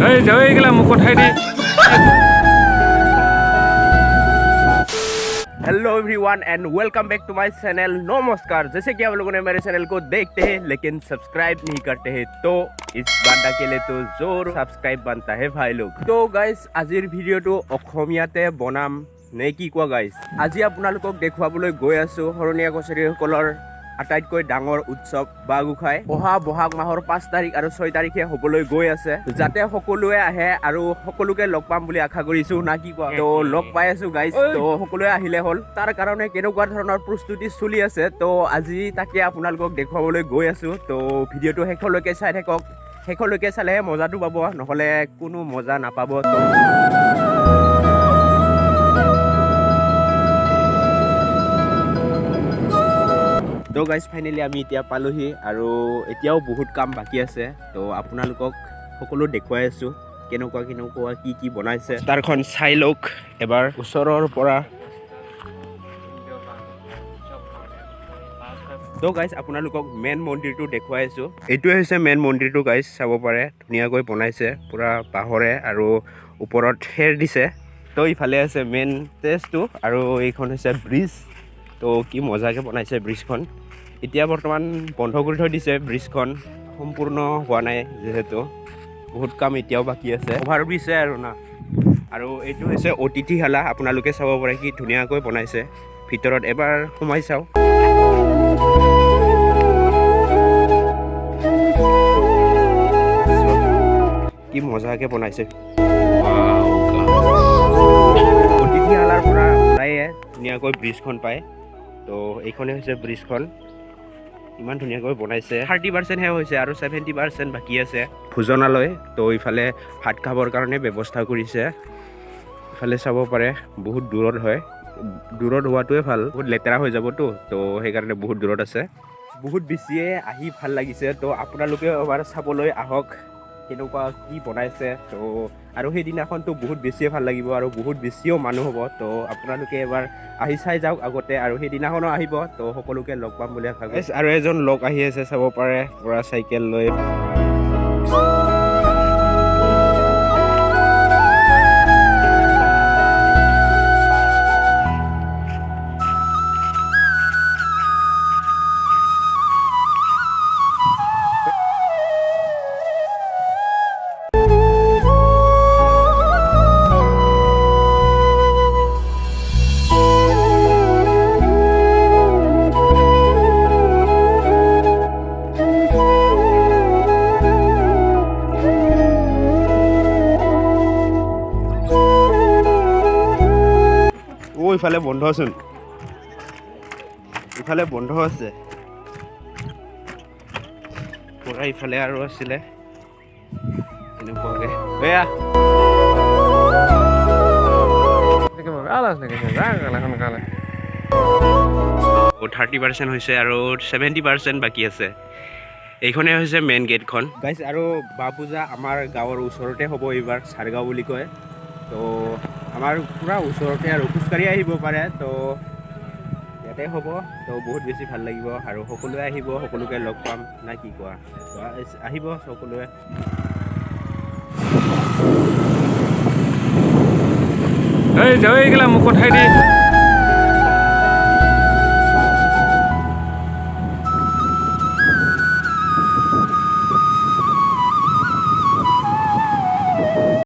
এই যাও, এইগিলা মোক পঠাই দি। Hello everyone and welcome back to my channel. नमस्कार। जैसे कि आप लोगों ने मेरे चैनल को देखते हैं लेकिन सब्सक्राइब नहीं करते हैं, तो इस बंदा के लिए तो जोर सब्सक्राइब बनता है भाई लोग। তো গাইজ, আজিৰ ভিডিঅ'টো অসমীয়াতে বনাম নে কি কোৱা গাইজ? আজি আপোনালোকক দেখুৱাবলৈ গৈ আছোঁ শৰণীয়া কছাৰীসকলৰ আটাইতকৈ ডাঙৰ উৎসৱ বাঁহ গোসাঁই। অহা বহাগ মাহৰ 5 তাৰিখ আৰু 6 তাৰিখে হ'বলৈ গৈ আছে। যাতে সকলোৱে আহে আৰু সকলোকে লগ পাম বুলি আশা কৰিছোঁ, না কি কোৱা? তো লগ পাই আছো গাইজ। তো সকলোৱে আহিলে হ'ল। তাৰ কাৰণে কেনেকুৱা ধৰণৰ প্ৰস্তুতি চলি আছে, তো আজি তাকে আপোনালোকক দেখুৱাবলৈ গৈ আছোঁ। তো ভিডিঅ'টো শেষলৈকে চাই থাকক। শেষলৈকে চালেহে মজাটো পাব, নহ'লে কোনো মজা নাপাব। তো গাইজ, ফাইনেলি আমি এতিয়া পালোহি আৰু এতিয়াও বহুত কাম বাকী আছে। তো আপোনালোকক সকলো দেখুৱাই আছোঁ, কেনেকুৱা কেনেকুৱা কি কি বনাইছে। তাৰখন চাই লওক এবাৰ ওচৰৰ পৰা। তো গাইজ, আপোনালোকক মেইন মন্দিৰটো দেখুৱাই আছোঁ। এইটোৱে হৈছে মেইন মন্দিৰটো গাইজ, চাব পাৰে। ধুনীয়াকৈ বনাইছে পূৰা বাঁহৰে আৰু ওপৰত খেৰ দিছে। তো ইফালে আছে মেইন ষ্টেজটো আৰু এইখন হৈছে ব্ৰিজ। তো কি মজাকৈ বনাইছে ব্ৰিজখন। এতিয়া বৰ্তমান বন্ধ কৰি থৈ দিছে ব্ৰিজখন, সম্পূৰ্ণ হোৱা নাই যিহেতু বহুত কাম এতিয়াও বাকী আছে। অভাৰ ব্ৰিজে আৰু না। আৰু এইটো হৈছে অতিথিশালা। আপোনালোকে চাব পাৰে কি ধুনীয়াকৈ বনাইছে। ভিতৰত এবাৰ সোমাই চাওঁ। কি মজাকৈ বনাইছে। অতিথিশালাৰ পৰা ওলায়ে ধুনীয়াকৈ ব্ৰিজখন পায়। তো এইখনেই হৈছে ব্ৰিজখন। ইমান ধুনীয়াকৈ বনাইছে। 30%হে হৈছে আৰু 70% বাকী আছে। ভোজনালয়। তো ইফালে ভাত খাবৰ কাৰণে ব্যৱস্থা কৰিছে। ইফালে চাব পাৰে, বহুত দূৰত হয়। দূৰত হোৱাটোৱে ভাল, বহুত লেতেৰা হৈ যাবতো। তো সেইকাৰণে বহুত দূৰত আছে। বহুত বেছিয়ে আহি ভাল লাগিছে। তো আপোনালোকেও এবাৰ চাবলৈ আহক কেনেকুৱা কি বনাইছে। তো আৰু সেইদিনাখনতো বহুত বেছিয়ে ভাল লাগিব আৰু বহুত বেছিও মানুহ হ'ব। তো আপোনালোকে এবাৰ আহি চাই যাওক আগতে আৰু সেইদিনাখনো আহিব। তো সকলোকে লগ পাম বুলি আশা কৰিছোঁ। আৰু এজন লগ আহি আছে, চাব পাৰে, পূৰা চাইকেল লৈ। অ', ইফালে বন্ধচোন, ইফালে বন্ধ আছে পূৰা। ইফালে আৰু আছিলে এনেকুৱাকে এয়া। সোনকালে। 30% হৈছে আৰু 70% বাকী আছে। এইখনেই হৈছে মেইন গেটখন গাইছ। আৰু বাঁহ পূজা আমাৰ গাঁৱৰ ওচৰতে হ'ব এইবাৰ। চাৰগাঁও বুলি কয়। তো আমাৰ পূৰা ওচৰতে আৰু খোজকাঢ়ি আহিব পাৰে। তো ইয়াতে হ'ব। তো বহুত বেছি ভাল লাগিব আৰু সকলোৱে আহিব, সকলোকে লগ পাম, না কি কোৱা? তো আহিব সকলোৱে। এই যাও, এইগিলা মোক পঠাই দি।